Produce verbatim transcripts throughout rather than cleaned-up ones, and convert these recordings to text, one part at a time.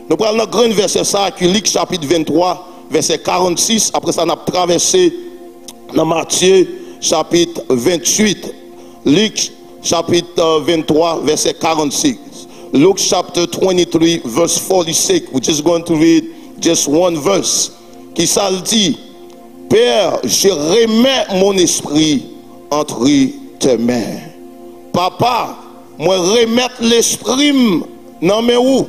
Nou pral nan grenn vèsè sa a ki Lik chapit venntwa, vèsè karannsis. Apre sa, n ap travèse nan Matye chapit ventuit. Lik chapit venntwa, vèsè karannsis. Luke chapter twenty-three, verse forty-six. We're just going to read just one verse. Kisa l di? Père, je remets mon esprit entre tes mains. Papa, mwen remèt lespri m nan men ou.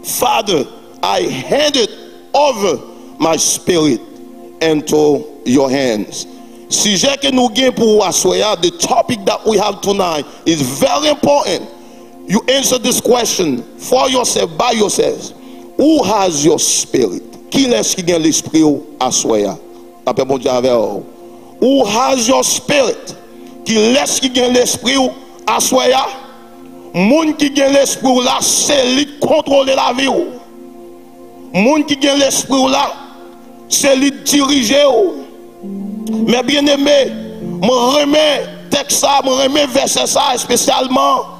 Father, I hand it over my spirit into your hands. Sijè ke nou gen pou aswè a, the topic that we have tonight is very important. You answer this question for yourself, by yourself. Who has your spirit? Kilès ki gen lespri w aswè a? Lapè Bondye avè w. Who has your spirit? Kilès ki gen lespri w aswè a? Moun ki gen lespri w la, se li k kontwole lavi w. Moun ki gen lespri w la, se li k dirije w. Mè byeneme, mwen renmen tèks sa, mwen renmen vèsè sa espesyalman.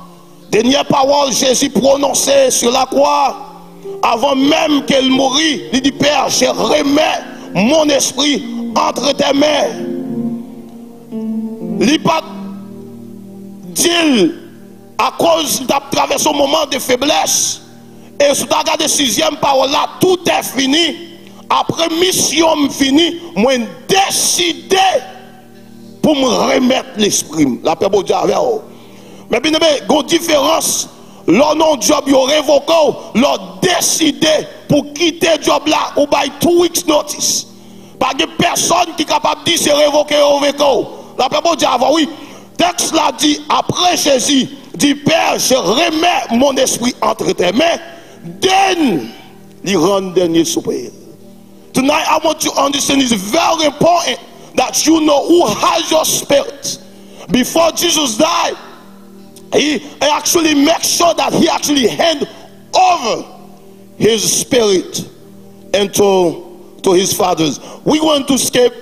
Dènyè pawòl Jezi pwononse sou lakwa, avan menm ke l mouri, li di, Père, je remets mon esprit entre tes mains. Li pa t di l akoz li t ap travèse yon moman de feblès. E si w ta gade sizyèm pawòl la, tout est fini. Apre misyon m fini, mwen deside pou m remèt lespri m. Lapè Bondye avè w. Men byeneme, gen yon diferans lè w nan yon djòb yo revoke w, lè w deside pou kite djòb la, ou bay two weeks notice. Pa gen pèsonn ki kapab di se revoke yo revoke w. Lapè Bondye avè w, wi. Tèks la di, apre Jezi di, Père, je remets mon esprit entre tes mains, then li rann dènye soupe l. Tonight, I want you to understand it's very important that you know who has your spirit. Before Jesus died, he actually make sure that he actually hand over his spirit and to, to his fathers. We want to skip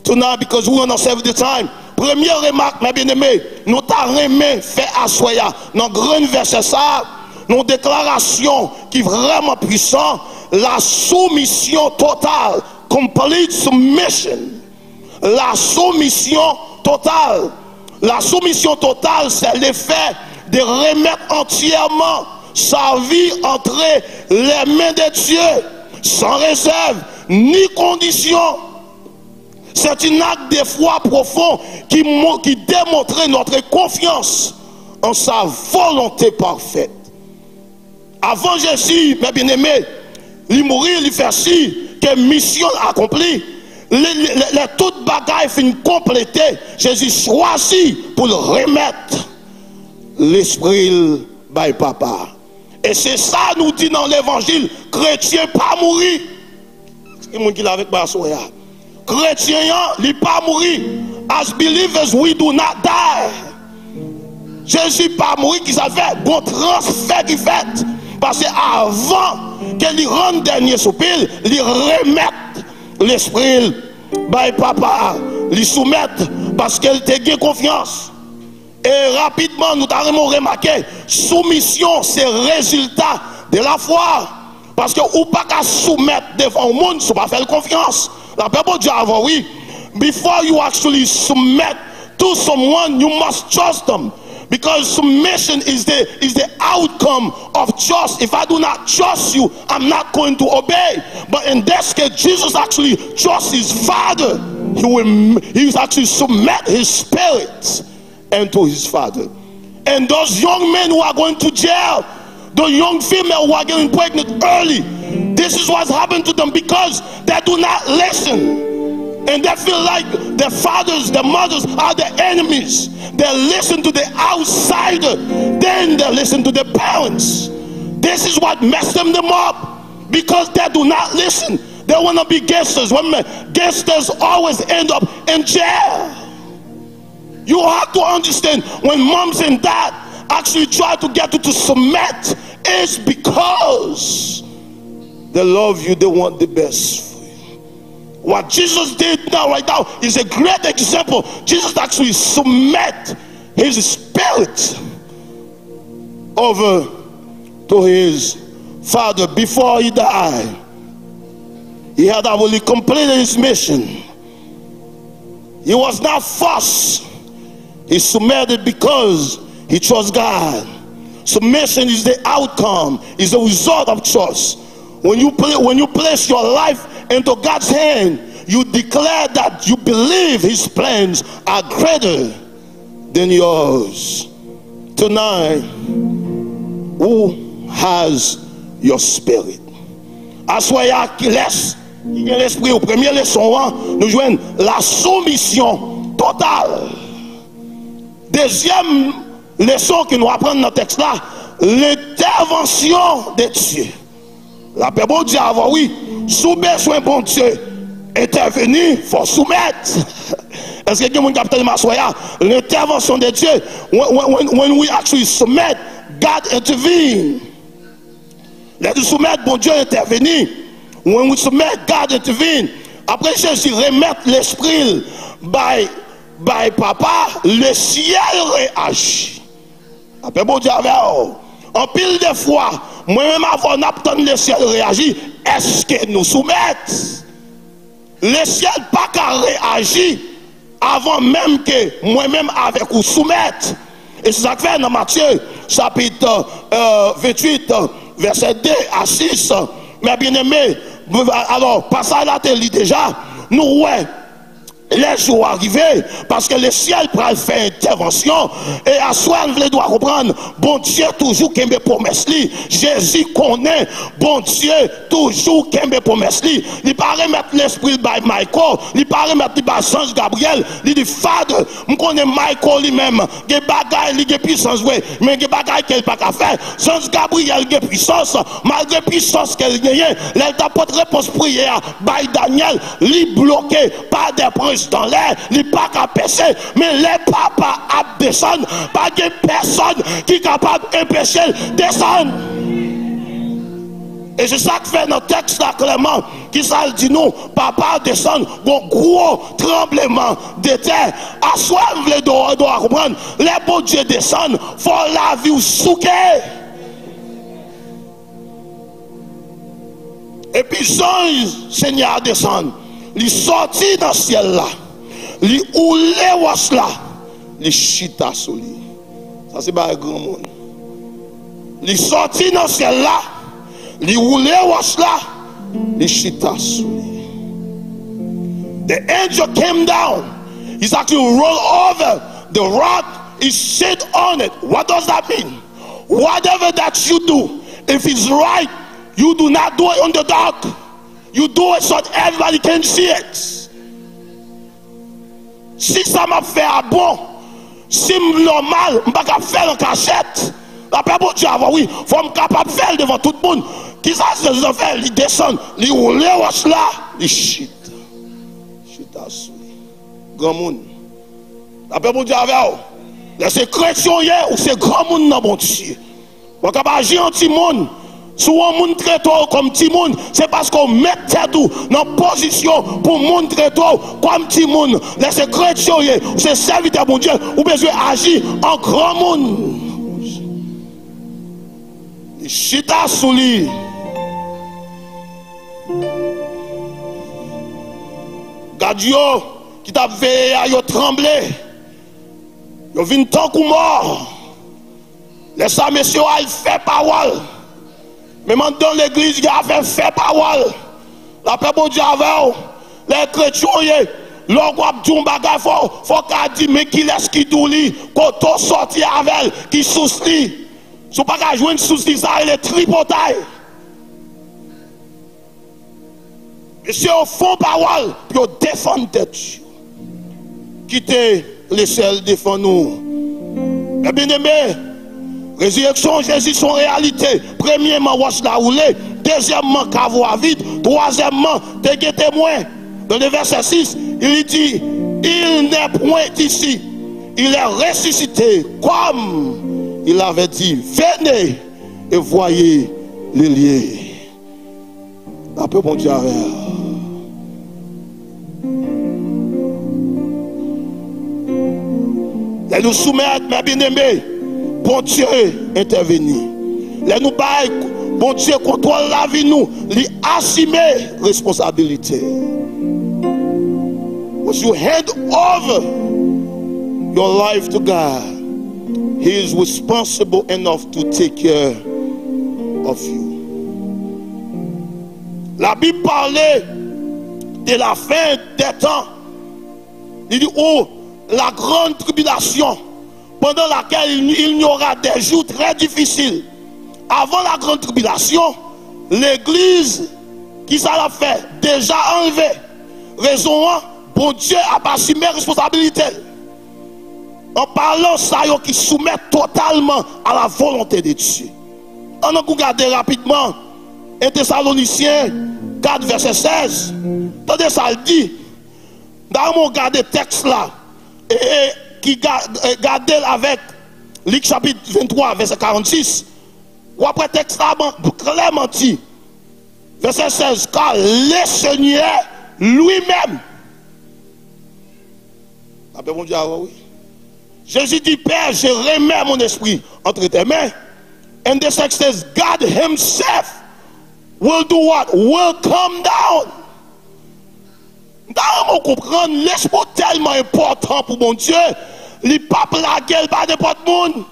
tonight because we want to save the time. Premye remak, mè byeneme, nou ta renmen fè aswè a nan grenn vèsè sa a, yon deklarasyon ki vrèman pwisan, la soumisyon total, complete submission. La soumisyon total. La soumisyon total, c'est le fait de remettre entièrement sa vie entre les mains de Dieu, sans réserve ni condition. C'est un acte de foi profond qui, mo- qui démontre notre confiance en sa volonté parfaite. Avan Jezi, mè byeneme, li mouri, li fè si ke misyon l akonpli. Lè, lè, lè tout bagay fin konplete, Jezi chwazi pou l remèt lespri l bay Papa. E se sa nou di nan levanjil, kretyen pa mouri. Ki moun ki la avèk mwen aswè a? Kretyen an, li pa mouri. As believers, we do not die. Jezi pa mouri, ki sa fè? Gon transfè ki fèt. Paske avan ke li rann dènye soupi l, li remèt lespri l bay Papa a. Li soumèt paske l te gen konfyans. E rapidman, nou ta renmen w remake, soumisyon se rezilta de lafwa. Paske ou pa ka soumèt devan yon moun si w pa fè l konfyans. Lapè Bondye avè w, wi. Before you actually submit to someone, you must trust them. Because submission is the, is the outcome of trust. If I do not trust you, I'm not going to obey. But in this case, Jesus actually trusts his Father. He will, he actually submit his spirit and to his Father. And those young men who are going to jail, the young female who are getting pregnant early, this is what's happened to them because they do not listen. And they feel like their fathers, their mothers are their enemies. They listen to the outsider, then they listen to their parents. This is what messed them, them up because they do not listen. They want to be gangsters. When gangsters always end up in jail. You have to understand when moms and dad actually try to get you to submit, it's because they love you, they want the best for you. What Jesus did now, right now, is a great example. Jesus actually submit his spirit over to his Father, before he died, he had already completed his mission. He was not forced. He submitted because he trusts God. Submission is the outcome, is the result of trust. When you pla- when you place your life into God's hand, you declare that you believe his plans are greater than yours. Tonight, who has your spirit? Aswè a, kilès ki gen lespri w? Premye leson an, nou jwenn la soumission totale. Dezyèm leson ke nou aprann nan tèks la, l'intervention de Dieu. Lapè Bondye avè w, wi. Si w bezwen Bondye entèveni, fò w soumèt. Èske gen moun k ap tande m aswè a? L'intervention de Dieu, when, when, when, when we actually submit, God intervene. Lè nou soumèt, Bondye entèveni. When we submit, God intervene. Apre Jezi remèt lespri l bay, bay Papa, lesyèl reyaji. Lapè Bondye avè w. Anpil de fwa, mwen menm avè w n ap tann lesyèl reyaji. Èske nou soumèt? Lesyèl pa ka reyaji avan menm ke mwen menm avèk ou soumèt. E se sa k fè nan Matye chapit, euh, venntuit, vèsè de a sis, mes bien-aimés, alò, pasaj la te li deja, nou wè lè jou a rive, paske lesyèl pral fè entèvansyon, e aswè n vle dwa konprann, Bondye toujou kenbe pwomès li. Jezi konnen Bondye toujou kenbe pwomès li. Li pa remèt lespri l bay Michael, li pa remèt li bay zanj Gabriyèl. Li di, Father, m konnen Michael li menm, gen bagay, li gen pwisans vre, men gen bagay ke l pa ka fè. Zanj Gabriyèl gen pwisans, malgre pwisans ke l genyen, lè l t ap pote repons priyè a bay Danyèl, li bloke pa de prens dan lè, li pa ka pèse. Men lè Papa ap desann, pa gen pèsòn ki kapab enpeche l desann. E se sa k fè nan tèks la klèman, kisa l di nou? Papa desann, gon gwo tranbleman de tè. Aswè, m vle dwa, dwa konprann, lè Bondye desann, fò lavi w souke. Epi zanj Senyè a desann, li sòti nan syèl la, li woule wòch la, li chita sou li. Sa se bagay granmoun. Li sòti nan syèl la, li woule wòch la, li chita sou li. The angel came down. He's actually roll over the rock. He sit on it. What does that mean? Whatever that you do, if it's right, you do not do it on the dark. You do it so that everybody can see it. Si sa m ap fè a bon, si m nòmal, m pa ka fè l an kachèt. Lapè Bondye avè w, wi. Fò m kapab fè l devan tout moun. Kisa Jezi fè? Li desann, li woule wòch la, li chita. Chita sou li. Granmoun. Lapè Bondye avè w. Lè se kretyen w ye, ou se granmoun nan Bondye. Ou kab aji an timoun. Si w wè moun trete w kòm timoun, se paske w met tèt ou nan pozisyon pou moun trete w kòm timoun. Lè se kretyen w ye, ou se sèvitè Bondye, ou bezwen aji an granmoun. Li chita sou li. Gad yo ki t ap veye a, yo tranble. Yo vin tankou mò. Lè sa, mesye yo al fè pawòl. Menm anndan legliz, y a fè, fè pawòl. Lapè Bondye avè w. Lè kretyen w ye, lè w ap di yon bagay, fò, fò w ka di, men kilès ki di w li, kote w sòti avè l, ki sous li. Si w pa ka jwenn sous li, sa rele tripotay. Mesye yo fè yon pawòl pou yo defann tèt yo. Kite lesyèl defann ou. Mes bien-aimés, rezireksyon Jezi se yon reyalite. Premyèman, wòch la woule. Dezyèmman, kavo a vid. Twazyèmman, te gen temwen. Dans le verset six, il dit, il n'est point ici. Il est ressuscité, comme il avait dit. Venez et voyez le lieu. Lapè Bondye avè w. Lè nou soumèt, mes bien-aimés, Bondye entèveni. Lè nou bay Bondye kontwòl lavi nou, li asime responsabilite. Once you hand over your life to God, He is responsible enough to take care of you. Labib pale de la fin des temps. Li di, ou la grande tribulation, pendant laquelle il, il y aura des jours très difficiles. Avant la grande tribulation, legliz, kisa l ap fè? Deja anlve. Rezon an, Bondye ap asime responsabilite l. An palan sa yo ki soumèt totalman à la volonté de Dieu. Ann nou gade rapidman en Tesalonisyen kat vèsè sèz. Tande sa l di. M ta renmen w gade tèks la, e, e, ki ga-, e, gade l avèk Lik chapit venntwa, vèsè karannsis. W ap wè tèks la ban-, klèman di, vèsè sèz, car le Seigneur lui-même. Lapè Bondye avè w, wi. Jésus dit, Père, je remets mon esprit entre tes mains. And the text says, God himself will do what? Will come down. M ta renmen w konprann, lespri w tèlman enpòtan pou Bondye, li p ap lage l ba nenpòt moun.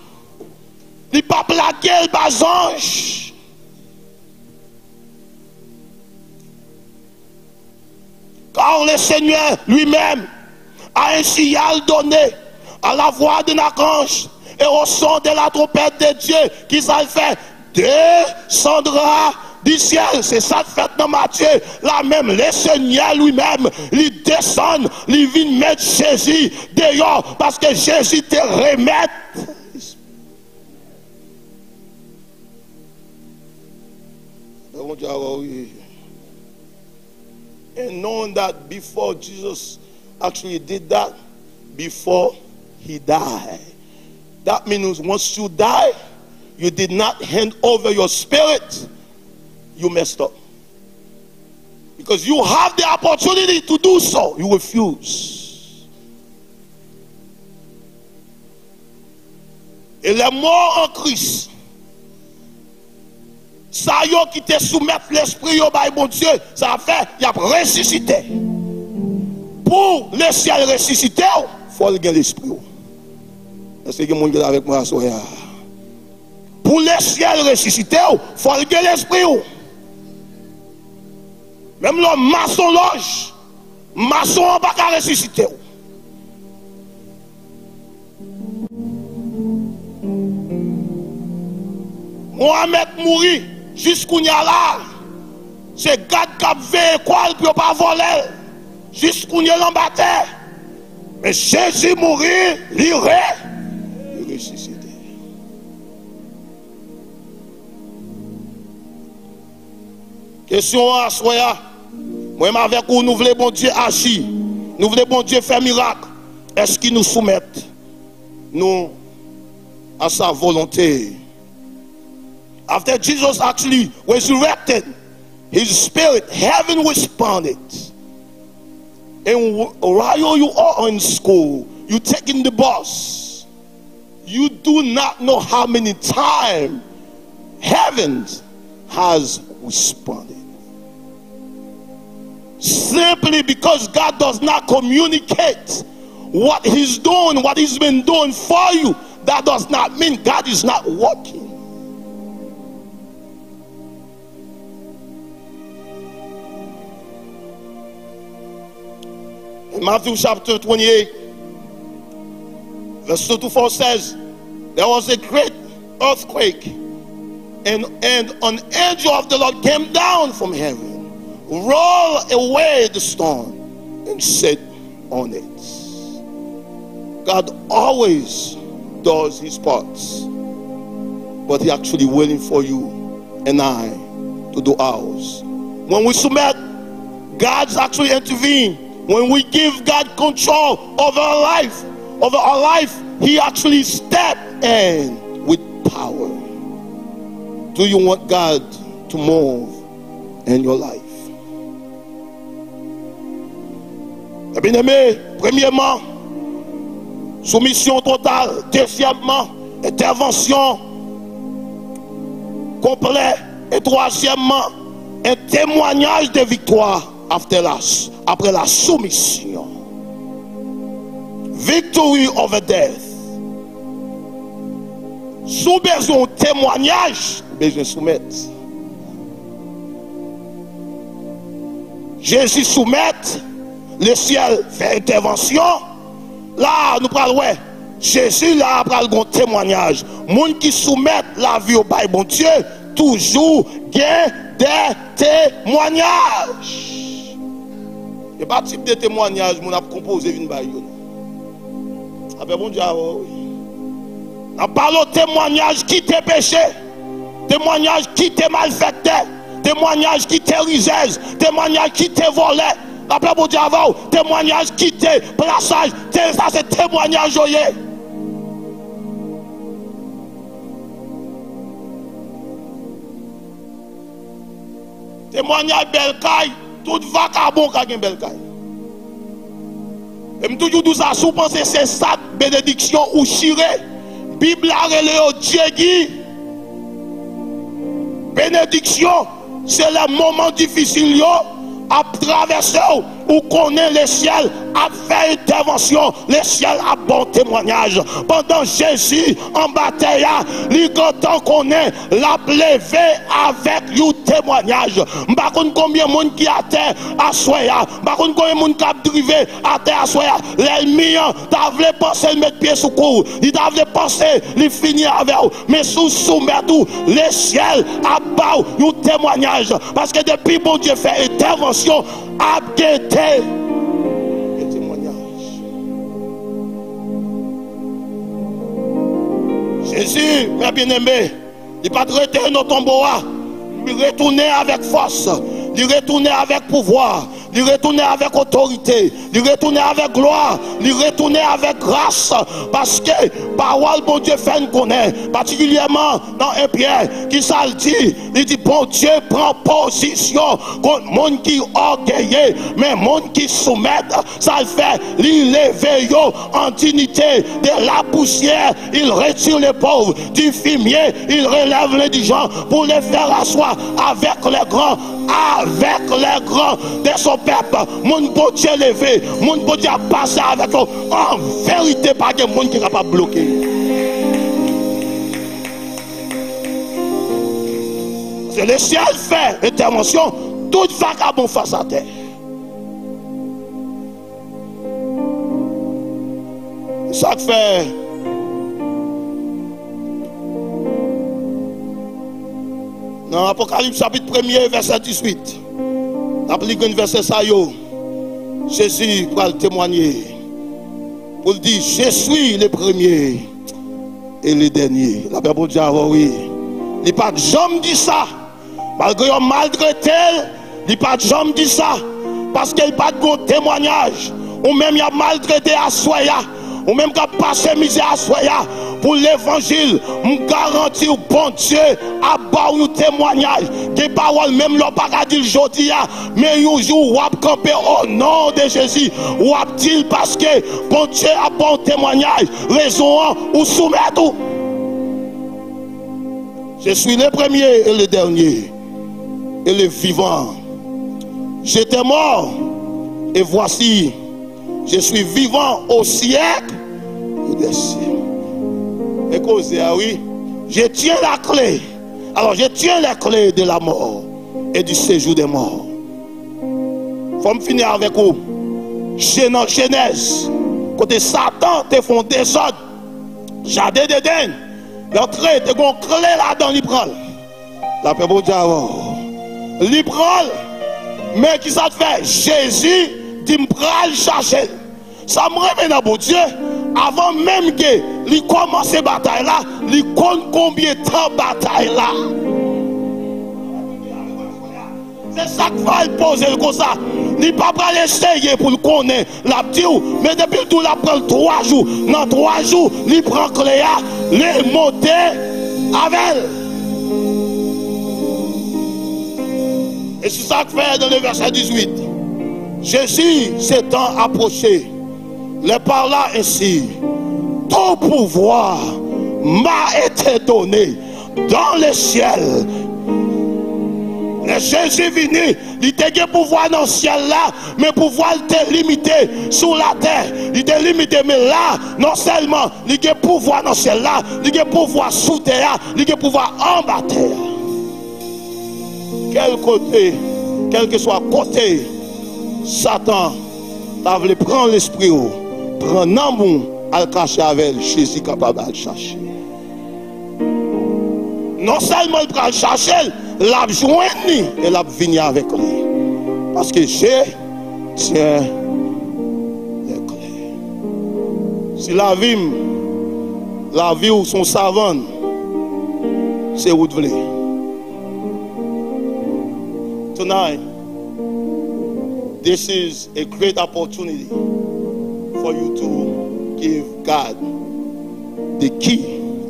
Li p ap lage l ba zanj. Car le Seigneur lui-même a un signal donné à la voix d'un archange et au son de la trompette de Dieu, ki sa l fè? Descendra du ciel. Se sa k fèt nan Matye la menm. Le Seigneur lui-même, li desann, li vin met Jezi deyò, paske Jezi te remèt. Bondye avè w, wi. And knowing that before Jesus actually did that, before he died. That means once you die, you did not hand over your spirit, you messed up. Because you have the opportunity to do so, you refuse. Et les morts en Christ, sa yo ki te soumèt lespri yo bay Bondye, sa fè y ap resisite. Pou lesyèl resisite w, fò l gen lespri w. Èske gen moun ki la avèk mwen aswè a? Pou lesyèl resisite w, fò l gen lespri w. Menm lè w masonlòj, mason an pa ka resisite w. Mohamed mouri, jis kounye a la, se gad k ap veye kò l pou yo pa vòlè l. Jis kounye l anba tè. Men Jezi mouri, li re, li resisite. Kesyon an aswè a, mwen menm avèk ou, nou vle Bondye aji, nou vle Bondye fè mirak, èske nou soumèt nou a sa volonte? After Jesus actually resurrected his spirit, heaven responded. And wh-, while you are in school, you taking the bus, you do not know how many times heaven has responded. Simply because God does not communicate what he's doing, what he's been doing for you, that does not mean God is not working. In Matthew chapter twenty-eight, verse two to four says, there was a great earthquake, and, and an angel of the Lord came down from heaven, rolled away the stone, and sat on it. God always does his parts, but he actually waiting for you and I to do ours. When we submit, God's actually intervene. When we give God control over our life, over our life, he actually step in with power. Do you want God to move in your life? Ebyen eme, premyèman, soumisyon total. Dezyèmman, entèvansyon konplè E twazyèmman, un témoignage de victoire after la, après la soumission. Victory over death. Si w bezwen yon temwayaj, ou bezwen soumèt. Jezi soumèt, lesyèl fè entèvansyon. La a, nou pral wè, Jezi la a pral gon temwayaj. Moun ki soumèt lavi yo bay Bondye, toujou gen de temwayaj. E pa tip de temwayaj moun ap konpoze vin bay yo, non. Apre Bondye avè w, wi. N ap pale w temwayaj kite peche, temwayaj kite malfektè, temwayaj kite rizèz, temwayaj kite vòlè. Lapè Bondye avè w, temwayaj kite plasaj, te, sa se temwayaj yo ye. Temwayaj bèl kay, tout vakabon ka gen bèl kay. E m toujou di w sa, si w panse se sa k benediksyon ou chire, Bib la rele yo dyegi. Benediksyon, se lè moman difisil yo ap travèse w, ou konnen lesyèl ap fè entèvansyon, lesyèl ap ba w temwayaj. Pandan Jezi anba tè a, li gentan konnen l ap leve avèk yon temwayaj. M pa konn konbyen moun ki atè aswè a. M pa konn konbyen moun k ap drive atè aswè a. Lènmi an ta vle panse l met pye sou kou w. Li ta vle panse li fini avè w. Men si w soumèt ou, lesyèl ap ba w yon temwayaj. Paske depi Bondye fè entèvansyon, ap gen te-, gen temwayaj. Jezi, frè byeneme, li pa t rete nan tonbo a. Li retounen avèk fòs. Li retounen avèk pouvwa. Li retounen avèk otorite. Li retounen avèk glwa. Li retounen avèk gras. Paske pawòl Bondye fè n konnen, patikilyèman nan en Pyè, ki sa l di? Li di, Bondye pran pozisyon kont moun ki ògeye, men moun ki soumèt, sa l fè, li leve yo an diyite. De la poussière, il retire le pauvre. Du fumier, il relève l'indigent. Pour les faire asseoir avec les grands, avec les grands de son peuple. Moun Bondye leve, moun Bondye ap pase avèk yo. An verite, pa gen moun ki kapab bloke yo. Se lesyèl fè entèvansyon, tout vakabon fas atè. Sa k fè nan Apokalips chapit premye, vèsè dizuit, n ap li grenn vèsè sa yo, Jezi pral temwanye pou l di, Je suis le premier et le dernier. Lapè Bondye avè w, wi. Li pa t janm di sa. Malgre yo maltrete l, li pa t janm di sa. Paske l pa t gon temwayaj. Ou menm y ap maltrete aswè a. Ou menm k ap pase mizè aswè a. Pou levanjil, m garanti w, Bondye ap ba w yon temwayaj. Gen pawòl menm lè w pa ka di l jodi a, men yon jou w ap kanpe o non de Jezi. W ap di l paske Bondye ap ba w temwayaj. Rezon an, ou soumèt ou. Je suis le premier et le dernier et le vivant. J'étais mort et voici, je suis vivant au siècle des siècles. E koze a, wi. Je tiens la clé. Alors, je tiens la clé de la mort et du séjour des morts. Fò m fini avèk ou. Je, nan Jenèz, kote Satan te fè yon dezòd, jaden Edenn, l antre, te gen yon kle ladan, li pran l. Lapè Bondye avè w. Li pran l. Men ki sa l fè? Jezi di, m pral chache l. Sa m renmen nan Bondye, avan menm ke li kòmanse batay la, li konn konbyen tan batay la. Se sa k fè l poze l konsa. Li pa pral eseye pou l konnen. L ap di w, men depi l di w l ap pran l twa jou, nan twa jou, li pran kle a, li monte avè l. E se sa k fè nan le vèsè dizuit, Jésus s'étant approché, leur parla ainsi, Tout pouvoir m'a été donné dans le ciel Jezi vini, li te gen pouvwa nan syèl la, men pouvwa l te limite sou latè. Li te limite, men la, non sèlman li gen pouvwa nan syèl la, li gen pouvwa sou tè a, li gen pouvwa anba tè a. Kèl kote, kèlkeswa kote Satan ta vle pran lespri w, pran nanm ou, al kache avè l, Jezi kapab al chache. Non sèlman l pral chache l, l ap jwenn li e l ap vini avèk li. Paske je tiens les clés. Si lavi m, lavi w se yon savann, se ou t vle. Tonight, this is a great opportunity for you to give God the key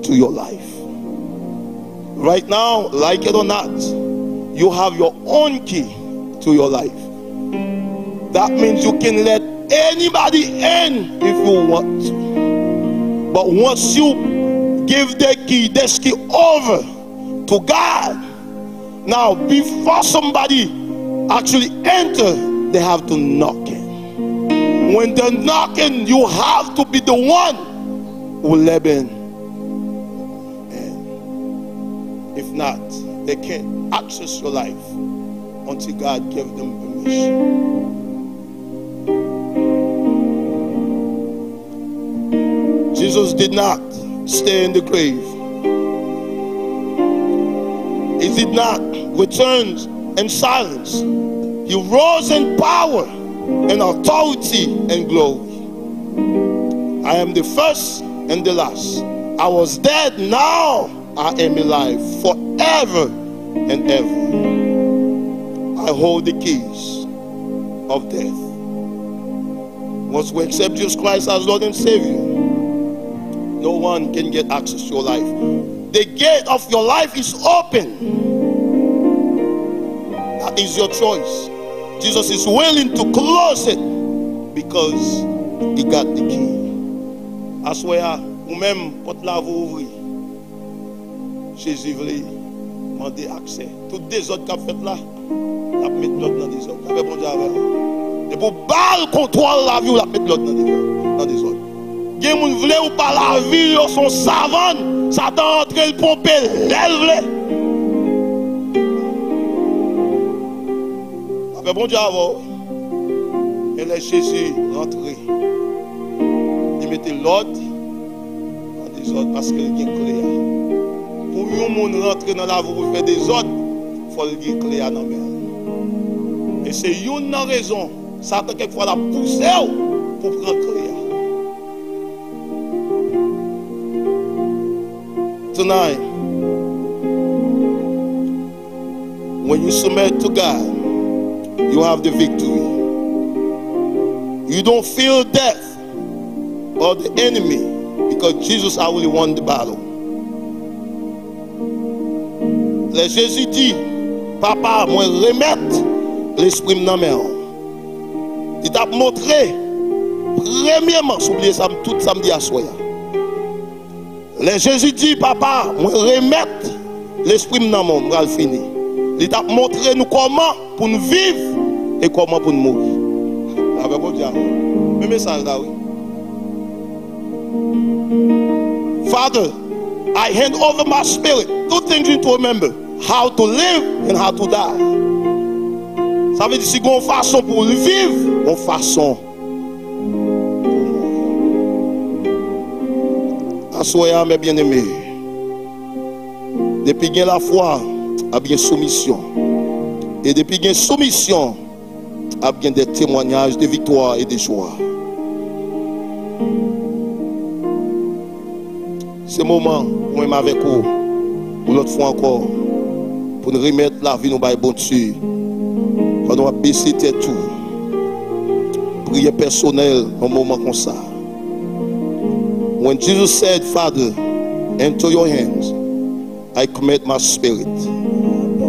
to your life. Right now, like it or not, you have your own key to your life. That means you can let anybody in if you want to. But once you give the key, this key over to God, now before somebody actually enter, they have to knock in. When they're knocking, you have to be the one who let them in. If not, they can't access your life until God give them permission. Jesus did not stay in the grave. He did not return in silence. He rose in power and authority and glory. I am the first and the last. I was dead, now I am alive forever and ever. I hold the keys of death. Once we accept Jesus Christ as Lord and Savior, no one can get access to your life. The gate of your life is open. That is your choice. Jesus is willing to close it because he got the key. Aswè a, ou menm, pòt la pou ouvri. Jezi vle mande aksè. Tout dezòd k ap fèt la, l ap met lòd nan dezòd. Lapè Bondye avè w. Depi w ba l kontwòl lavi w, l ap met lòd nan dezòd, nan dezòd. Gen moun vle ou pa lavi yo, se yon savann, Satan antre, l ponpe lè l vle. Lapè Bondye avè w. E lè Jezi rantre, li mete lòd nan dezòd paske l gen kle a. Pou yon moun rantre nan lavi w pou l fè dezòd, fò l gen kle a nan men l. E se youn nan rezon Satan kèk fwa l ap pouse w pou w pran kle a. Tonight, when you submit to God, you have the victory. You don't fear death or the enemy because Jesus already won the battle. Lè Jezi di, "Papa, mwen remèt lespri m nan men w," li t ap montre, premyeman, souliye sa m tout samdi aswè a. Lè Jezi di, "Papa, mwen remèt lespri m nan men w, m pral fini," li t ap montre nou kòman pou n viv e kòman pou n mouri. Avè Bondye avè w. Men mesaj la, wi. Father, I hand over my spirit, two things you need to remember, how to live and how to die. Sa vle di, si gen yon fason pou w viv, yon fason pou w mouri. Aswè a, mes bien-aimés, depi gen lafwa, ap gen soumisyon. E depi gen soumisyon, ap gen de temwanyaj de viktwa e de jwa. Se moman pou mwen avèk ou, yon lòt fwa ankò, pou n remèt lavi nou bay Bondye. Pandan w ap bese tèt ou, priyè pèsonèl nan moman konsa. When Jesus said, "Father, into your hands I commit my spirit,"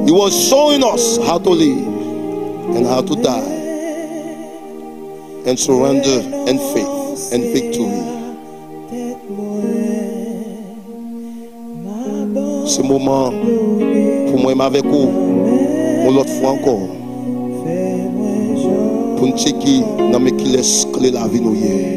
he was showing us how to live and how to die and surrender in faith and victory. Se moman pou mwen m avèk ou. yon lòt fwa ankò pou n tcheke nan men kilès kle lavi nou ye.